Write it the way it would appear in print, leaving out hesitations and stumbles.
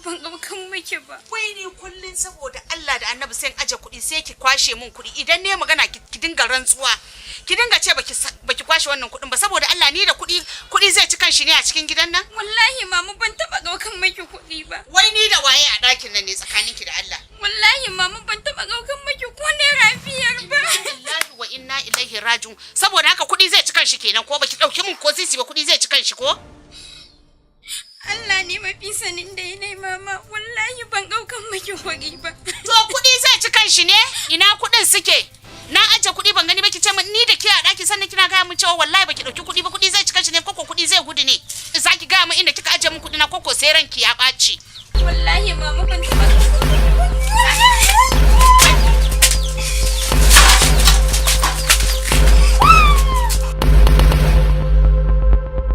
ban ɗaukan miki ba. Wai ni kullun saboda Allah da Annabi sai in aje kuɗi, sai ki kwashe mun kuɗi. Idan ne magana, ki dinga rantsuwa. Ki dinga ce baki kwashe wannan kuɗin ba. Saboda Allah, ni da kuɗi, kuɗi zai ci kanshi ne a cikin gidan nan? Wallahi mama, ban taɓa ɗaukan miki kuɗi ba. Wai ni da waye a ɗakin nan ne tsakaninki da Allah? Wallahi mama, ban taɓa ɗaukan miki ko naira 5 ba. Lillahi wa inna ilaihi raji'un. Saboda haka kuɗi zai ci kanshi kenan ko? Baki ɗauki mun ko sisi ba, kuɗi zai ci kanshi ko? Allah ne mafi sanin daidai, mama. Wallahi ban ɗaukan miki kuɗi ba. To, kuɗi zai ci kanshi ne? Ina kuɗin suke? Na aje kuɗi ban gani ba. Ki ce min ni da ke a ɗaki, sannan kina gaya min cewa wallahi baki ɗauki kuɗi ba. Kuɗi zai ci kanshi ne koko kuɗi zai gudu ne? Za ki gaya min inda kika aje min kuɗi na, koko sai ranki ya ɓaci? Wallahi mama, ban taɓa